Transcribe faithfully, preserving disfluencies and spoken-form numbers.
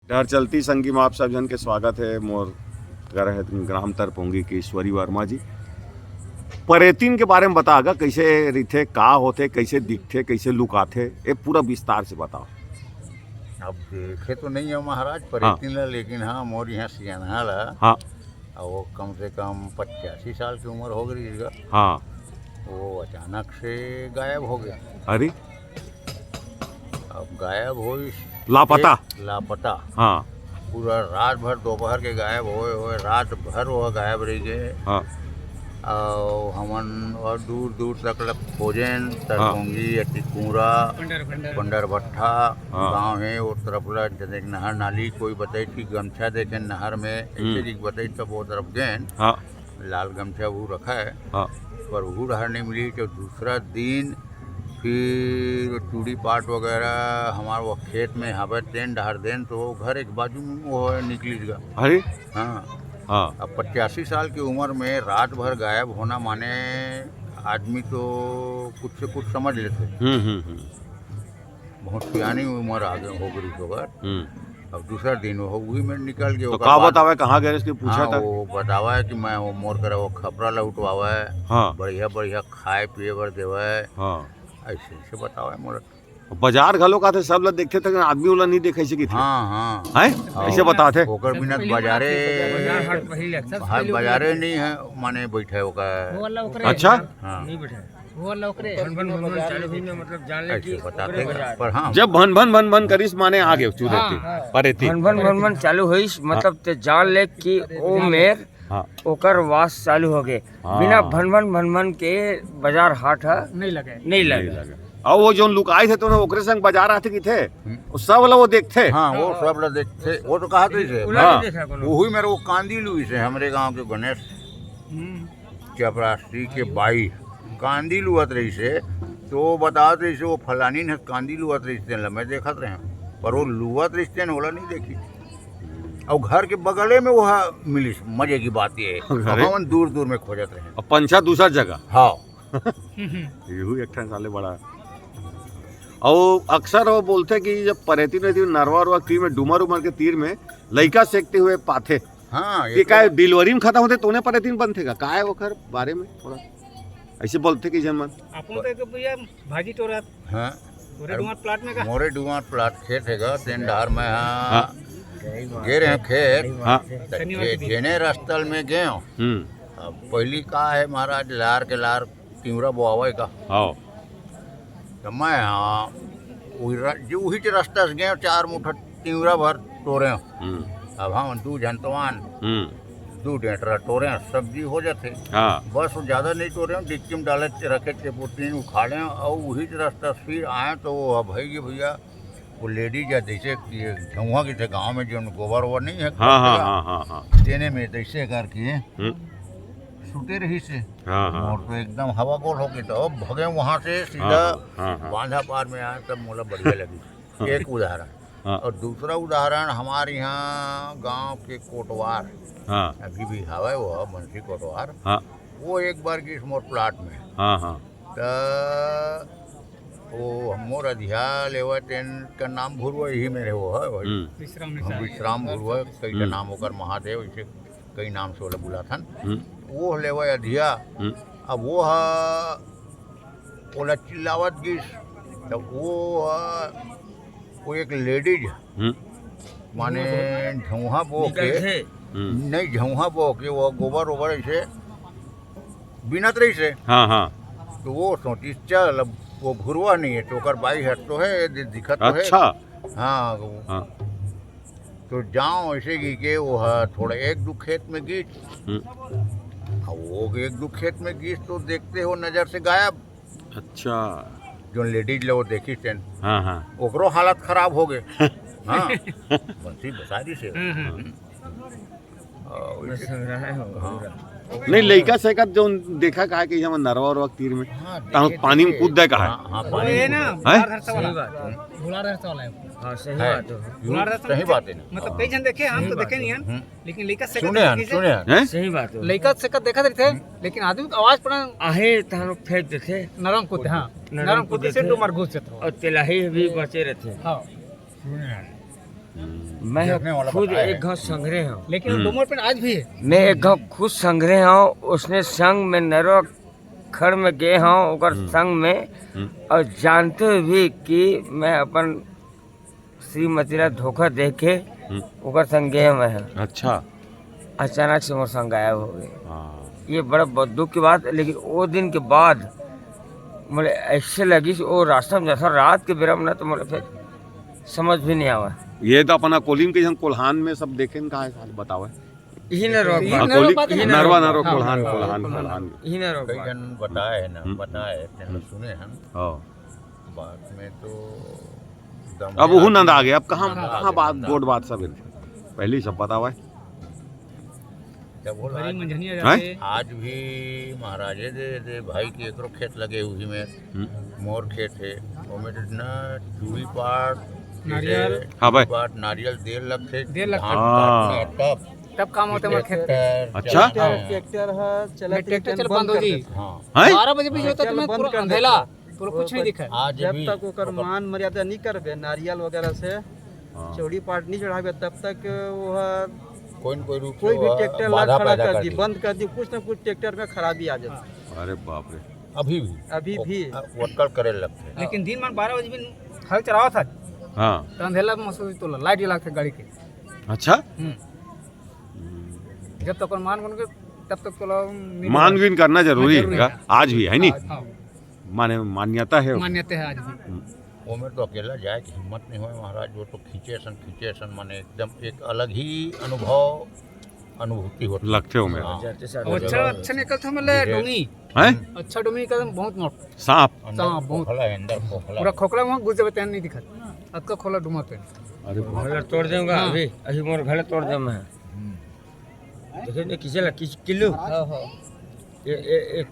डहर चलती संगी में आप सब झन के स्वागत हे। मोर घर हे ग्राम तरपोंगी के ईश्वरी वर्मा जी। परेतिन के बारे में बता गा, कइसे रहिथे, का होथे, कइसे दिखथे, कइसे लुकाथे, ये पूरा विस्तार से बताओ। अब देखे तो नहीं है महाराज परेतिन ला, लेकिन हाँ, मोर यहाँ सियानहा ला, हाँ। और वो कम से कम पचासी साल की उम्र हो गई इसका। हाँ। वो अचानक से गायब हो गया। अरे। अब गायब हो इस लापता। एक लापता। हाँ। पूरा रात भर, दोपहर के गायब होए होए, रात भर वो गायब रह गए। हाँ। और हमन और दूर दूर तक लग खोजेन, तरकोंगी, अतिकूरा, पंडर भट्ठा हाँ। गाँव है, वो तरफ ला जैसे नहर नाली कोई बताई थी, गमछा देखे नहर में, ऐसे हम्म। चीज बताई, तब वो तरफ गए। हाँ। लाल गमछा वो रखा है, हाँ। पर वो डहर नहीं मिली। तो दूसरा दिन फिर चूड़ी पाट वगैरह हमारे वो खेत में हवे, तेन डहर देन, तो वो घर एक बाजू में वो है, निकली गा। अरे। हाँ। हाँ। अब पचासी साल की उम्र में रात भर गायब होना माने आदमी तो कुछ से कुछ समझ लेते। हम्म, हम्म, हम्म। बहुत पुरानी उम्र आ गई हो गई ओकर। हम्म। अब दूसरा दिन वो वही में निकल गए, तो ओकर का बाद बतावे, कहाँ गए इसके पूछा हाँ, था? वो बतावा है कि मैं वो मोर करे वो खपरा ला उठवावा है, हाँ। बढ़िया बढ़िया खाए पिए बर देवा है, हाँ। ऐसे ऐसे बतावा है मोर। बाजार घलो का थे, सब ला देखते थे, आदमी वाला नहीं देखे से की थे। हाँ, हाँ। हैं? हाँ। ऐसे बता थे। ओकर बिना बाजारे, बाजार हाट पहले लगता था, हाँ, पहले बाजारे ओकर नहीं है, माने बैठे ओकर। वो वाला ओकरे अच्छा। हाँ। नहीं बैठे। वो वाला ओकरे। भन भन भन भन चालू हुई ना, मतलब जान ले ऐसे कि बताते ओकरे हैं, बाजार। पर हाँ। जब भन भन भन भन करिस माने आ गए चूदे हाँ। के, परेती। भन भन भन भन चालू होइस, मतलब ते जान ले कि ओ मेर हाँ। ओकर वास चालू हो गए। हाँ। बिना भन भन भन भन के बाजार हाट ह नहीं लगे। नहीं नहीं लगे। लगे। और वो जो लुकाए थे तो ओकरे संग बाजार आते की थे, हम्म। वो सब वाला वो देखते। हाँ, वो सब ला देखते, वो तो कहा थे इसे। उला हाँ। नहीं देखा कोनो। वही मेरे वो कांदी लुई से हमरे गांव के गणेश हम्म। चपरासी के बाई कांदी लुअत रहिसे, तो बतावत रहिसे, "वो फलानी ने कांदी लुअत रहिसे, तेन ला मैं देखत रहे, पर वो लुअत रहिसे, तेन ओला नहीं देखी।" और घर के बगले में वो मिलिस, मजे की बात ये है, घरे? हमन दूर दूर में खोजत रहे। अब पंछा दूसरा जगह। हाँ। यहू एक ठन साले बड़ा। और अक्सर वो बोलते कि जब परेती रहती नरवा उरवा तीर में, डूमर उमर के तीर में लइका सेकते हुए पाथे। हाँ, ये कि तो काय डिलीवरी में खत्म होते तोने परेतिन बनथे का? काय ओकर बारे में थोड़ा ऐसे बोलथे कि जन मन। अपन तो एक भैया भाजी टोरत। हाँ। मोरे डुमर प्लाट में का? मोरे डुमर प्लाट खेत है गा, तेन डहर में हाँ। हाँ। गे रहे खेत। हाँ। त शनिवार जे-, के दिन। जेने रस्ता में गए हो। हम्म। अब पहली का है महाराज, लार के लार तिवरा बोआवे का। हाँ। त मैं हाँ, उही र-, जो उही च रस्ता से गए, चार मुठा तिवरा भर टोरे। हम्म। अब हम दू झन तवान, हम्म। दू डेंटरा टोरे, सब्जी हो जाथे। हाँ। बस वो ज्यादा नहीं टोरे, डिक्की में डाले, रखे, चेपोतीन उखाड़े, और उही च रस्ता से फिर आए, तो वो भई के भैया, वो लेडीज है, जैसे कि झउहा की थे गाँव में, जो गोबर ओबर नहीं है, हाँ, हाँ, कचरा, हाँ, हाँ, हाँ। तेने में जैसे करके हम्म। सुते रही से। हाँ, हाँ। मोर तो एकदम हवा गोल हो गई, तो अब भगे वहाँ से सीधा हाँ, हाँ, हाँ, हाँ। बांधा पार में आए, तब मोला बढ़िया लगी। हाँ। एक उदाहरण। हाँ। और दूसरा उदाहरण, हमारे यहाँ गांव के कोटवार, हाँ। अभी भी हवे वो, मुंशी कोटवार, हाँ। वो एक बार गिस मोर प्लाट में। हाँ, हाँ। त वो मोर अधिया लेवा, तेन का नाम भुरवा, यही मेरे वो है भाई। हम्म। विश्राम हम निषाद। विश्राम भुरवा, कई का हम्म। नाम ओकर महादेव, इसे कई नाम से ओला बुलाथन। हम्म। वो लेवा अधिया, हम्म। अब वो हा ओला चिल्लावत गिस, त वो हा, वो एक लेडीज हम्म। माने झउहा बो के, निकलथे। हम्म। नहीं, झउहा बो के वो गोबर ओबर ऐसे बिनत रहिसे। हाँ, हाँ। तो वो सोचिस, "चल, अब वो भुरवा नहीं है, तो ओकर बाई हट तो है, दि-, दिखत तो है।" अच्छा। हाँ, वो हाँ। तो जाओ ऐसे की के वो ह थोड़ा एक दू खेत में गिस। हम्म। अब वो एक दू खेत में गिस तो देखते हो नजर से गायब। अच्छा। जो लेडीज ला वो देखिस तेन। हाँ, हाँ। ओकरो हालत खराब हो गए। हाँ। बंसी बसारी से। हम्म, हम्म। हम्म। और बस हो रहा है, हो हाँ। रहा है। नहीं, लइका सेकत जो देखा कहा कि हम नरवा उरवा तीर में, हाँ, तहाँ देखे, पानी में देखे। कूद दे कहा। हाँ, हाँ, वो पानी ये में ना, कूद दे। हैं? भुलार धरता वाला है। सही बात है। भुलार धरता वाला है। हाँ, सही बात है। यूं भुलार धरता सही वाला है। बात है ना। मतलब, कई जन देखे, हम सही तो बात देखे है। नहीं हैं, हम्म। लेकिन लइका सेकत सुने हैं, देखे सुने हैं। हैं? सही बात है। लइका सेकत देखा देते हैं, हम्म। लेकिन आदमी का आवाज पड़ा आहे, तहाँ लोग फेंक देते। नरम कूदे, हाँ। नरम नरम कूदे कूदे से से। डूमर घुस जाता हो। और तेलाही भी बचे रहते हैं। हाँ। सुने हैं। मैं खुद एक घांव संघरे हंव। लेकिन हम्म। डोमर पेड़ आज भी है। मैं एक घांव खुद संघरे हंव, उसने संग में नरवा खड़ में गे हंव, ओकर हम्म। संग में, हम्म। और जानते हुए भी कि मैं अपन श्रीमती ला धोखा दे के हम्म। ओकर संग गे हंव। अच्छा। अचानक से मोर संग गायब हो गे। हाँ। ये बड़ा बहुत दुख की बात है, लेकिन वो दिन के बाद मोला ऐसे लगिस, वो रास्ता में जैसा रात के बेरा में ना, तो मोला फिर समझ भी नहीं आवा। ये तो अपन अकोली में कइसन कोल्हान में सब देखे न, कहाँ है, साल बतावे। इही नरवा के हाँ, बात। अकोली, नरवा बात है ना। नरवा, नरवा, हाँ, कोल्हान, हाँ, कोल्हान, हाँ। कोल्हान। इही नरवा के कई बात। जन बताए है ना, हम्म। बताए है, तेन हम्म। सुने हैं। हाँ। बात में तो दम अब है, ओहू आदमी नंदा गे, अब कहाँ, नंदा कहाँ गे, बात, नंदा। गोठ बात सब है। पहले ही सब बतावा है। क्या बोल, भरी आज, मंझनिया हैं? जाते। आज भी महाराजे दे, दे भाई के एकरो खेत लगे उही में, हम्म। मोर खेत है, ओमे तो इतना चूड़ी पाट, नारियल। जैसे हाँ भाई। चूड़ी पाट, नारियल दे लगथे, डेढ़ लाख धान हाँ। काटना तब। तब काम होता है, मोर खेत। ट्रैक्टर अच्छा। चलाता है। ट्रैक्टर है, चला मैं ट्रैक्टर चल बंद हो जी। हाँ। हैं? बारह बजे भी जो होता है, चल तुम्हें बंद पूरा कर अंधेला। देता। तोला कुछ नहीं दिखा। आज जब भी तक ओकर ओकर मान मर्यादा नहीं करबे, नारियल वगैरह से हाँ। चौड़ी पाट नहीं चढ़ाबे, तब तक वो कोई न कोई रूप से कोई भी वो ट्रैक्टर ला बाधा खड़ा पैदा कर कर दी, दी। बंद कर दी, कुछ ना कुछ ट्रैक्टर में खराबी आ जाता। अरे बाप रे। अभी भी। अभी वो भी। अटकल करे लगथे। लेकिन दिन में बारह बजे भी हल चलावा था। हाँ। तो अंधेला महसूस तो लाइट जला के गाड़ी के। अच्छा। हम्म। जब तक ओकर मान बन के, तब तक तोला नहीं मान बन-, गिन करना जरूरी जरूरी है। है। आज भी है नी? हाँ। माने मान्यता है। मान्यता है आज भी। हम्म। ओमे तो अकेला जाए के हिम्मत नहीं होय महाराज, वो तो खींचे सन, खींचे सन, माने एकदम एक अलग ही अनुभव, अनुभूति होती लगथे ओमे। हाँ। अच्छा, अच्छा निकलथे ओमे ले डोंगी। हैं? अच्छा डोंगी निकलथे, बहुत मोट। सांप। अंदर सांप, बहुत। खोखला है, अंदर खोखला पूरा है। खोखला वहाँ घुस जाबे, तेन नहीं दिखत। अतका खोखला डोंगी पे। अरे बाप। घला तोड़ देंगा हाँ। अभी, अभी मोर घला तोड़ देंगा। हम्म। देखिए, ये किसे ला, किस किलो? हाँ, हाँ। ये, ये, ये